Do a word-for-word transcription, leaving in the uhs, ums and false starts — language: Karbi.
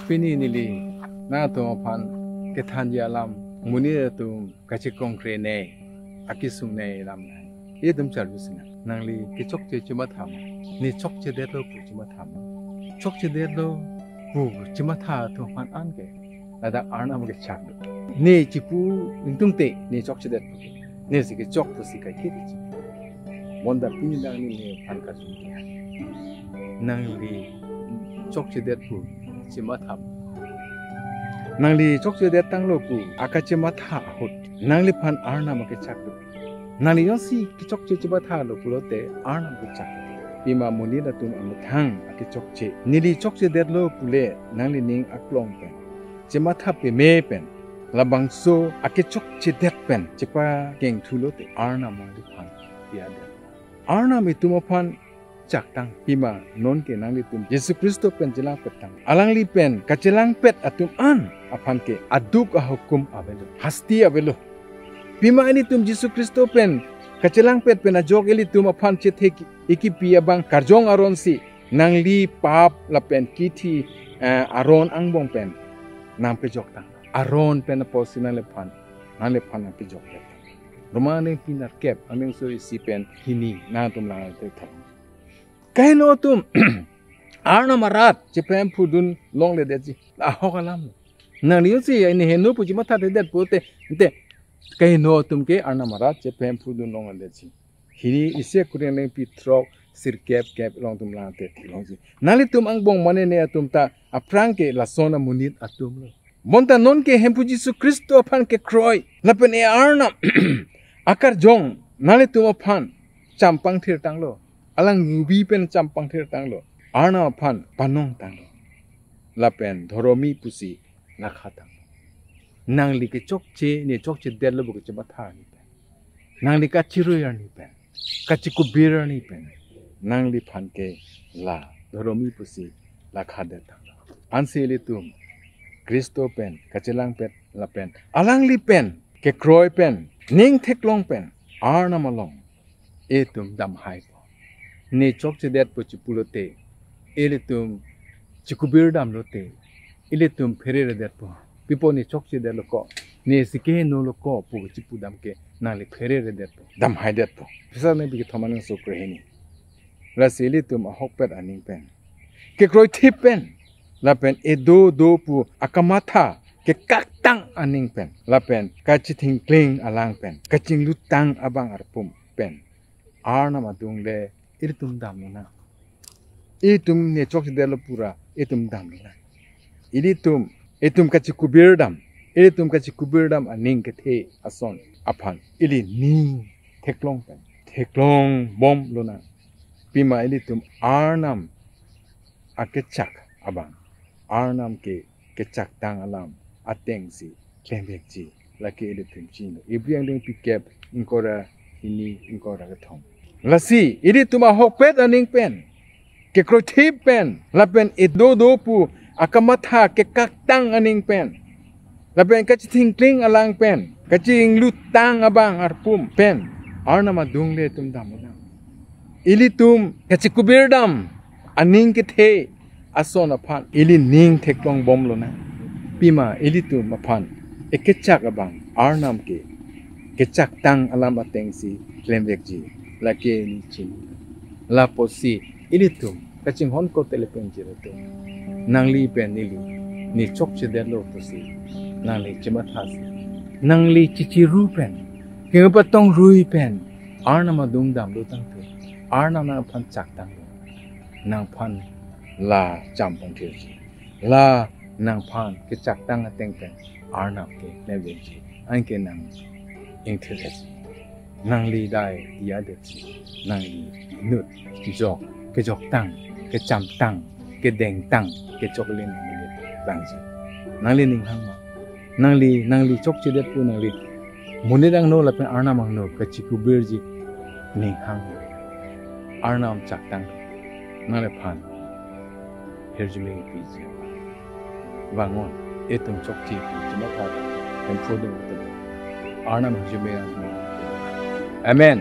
Pini neli nangtum aphan kethanji alam, monit atum kachekongkre ne, akesung ne alam nai. Itum charjusi nang. Nangli kechokche chematha ma? Ne chokchedetlo pu chematha ma? Chokchedetlo pu chematha atum aphan anke ladak Arnam kechak do. Ne chepu ingtungte ne chokchedet pu ke. Ne si kechok pusi kaikhit chepu. Bonta pini nangli nephan karjun ke. Nangli chokchedet pu chematha ma? Nangli chokchedet tanglo pu akachematha ahut nangliphan Arnam akechak do. Nangli jongsi kechokche chemathalo pulote Arnam kechak. Pima monit atum amethang akechokche neli chokchedetlo pule nangli ning aklong pen chematha peme pen, labangso akechokchedet pen chepakengthulote Arnam nangliphan piadet. Arnam itum aphan chaktang. Pima nonke nanglitum Jisu Khristo pen chelangpet tang. Alangli pen kachelangpet atum an aphan ke aduk ahukum avelo, hasti avelo. Pima ilitum Jisu Khristo pen kachelangpet pen ajok ilitum aphan chethe ikipi abang karjong aron si nangli pap lapen kithi, eh, aron angbong pen nangpejoktang. Aron pen apotsi nangliphan, nangliphan nangpejokdet. Roma angdengpi nerkep, angdengso isi pen hini nangtum lang te thang. Kaheno atum Arnam arat chepemphu dun longledetji. Ahok alam. Nangli jongsi ne heno pu chemathadedet pute, te kaheno atum ke Arnam arat chepemphu dun longledetji. Hini isi Korinth angdengpi throk sirkep kep along atum lang te thilongji. Nanglitum angbong mane ne atum ta aphrang ke lason amonit atumlo. Bonta nonke Hemphu Jisu Khristo aphan kekroi lapen e Arnam akarjong nanglitum aphan champangthir tanglo. Alang yubi pen champangthir tanglo. Arnam aphan panong tanglo. Lapen dhoromi pusi lakha tanglo. Nangli kechokche, ne chokchedetlo pu kechematha arni pen, nangli kachirui arni pen, kachikubir arni pen, nangliphan ke la dhoromi pusi lakhadet tanglo. Ansi ilitum Khristo pen kachelangpet lapen alangli pen kekroi pen ning theklong pen Arnam along itum damhaipo. Ne chokchedetpo chipulote, ilitum chikubir damlote, ilitum phereredetpo. Pipo ne chokchedetlo ko, ne si kehenolo ko pu chipudam ke nangli phereredetpo, damhaidetpo. Ephesa angdengpi kethom angdengso krehini. Lasi ilitum ahokpet aning pen, kekroithip pen, lapen edo do pu akamatha kekaktang aning pen, lapen kachithingkling alang pen, kachinglutang abang arpum pen Arnam adung le ilitum damlonang. Itum ne chokchedetlo pura itum damlonang. Ilitum, itum kachikubir dam, ilitum kachikubir dam aning kethe ason aphan ili ning theklong pen theklong bomlonang. Pima ilitum Arnam akechak abang, Arnam ke kechaktang alam atengsi klemvekji, lake ilitum chini. Ibri angdengpi kep, ingkoi ra hini, ingkoi ra kethom. Lasi ilitum ahokpet aning pen, kekroithip pen, lapen edo do pu akamatha kekaktang aning pen, lapen kachithingkling alang pen, kachinglutang abang arpum pen Arnam adung le itum damlonang. Ilitum kachikubir dam aning kethe ason aphan ili ning theklong bomlonang. Pima ilitum aphan ekechak abang Arnam ke kechaktang alam atengsi klemvekji, lake ili chini. Lapusi ilitum kachinghon ko telepen jiratum, nangli pen neli ne chokchedetlo pusi nangli chemathasi, nangli chichiru pen, kengpatong rui pen Arnam adung damlo tangte, Arnam nangphan chaktanglo. Nangphan la champangthirji, la nangphan kechaktang ateng pen Arnam ke klemvekji, anke nang ingthir-etji. Nangli dai diya detji, nangli inut jok, kejoktang, kechamtang, kedengtang, kechoklim nangli langji. Nangli ning hang ma? Nangli, nangli chokchedetpo, nangli monit angno lapen Arnam angno kachikubirji ning hang ma? Arnam chaktang nangliphan hirjume piji. Vangon, itum chokche pu chematha, Hemphu adung atum, Arnam hirjume. Amen.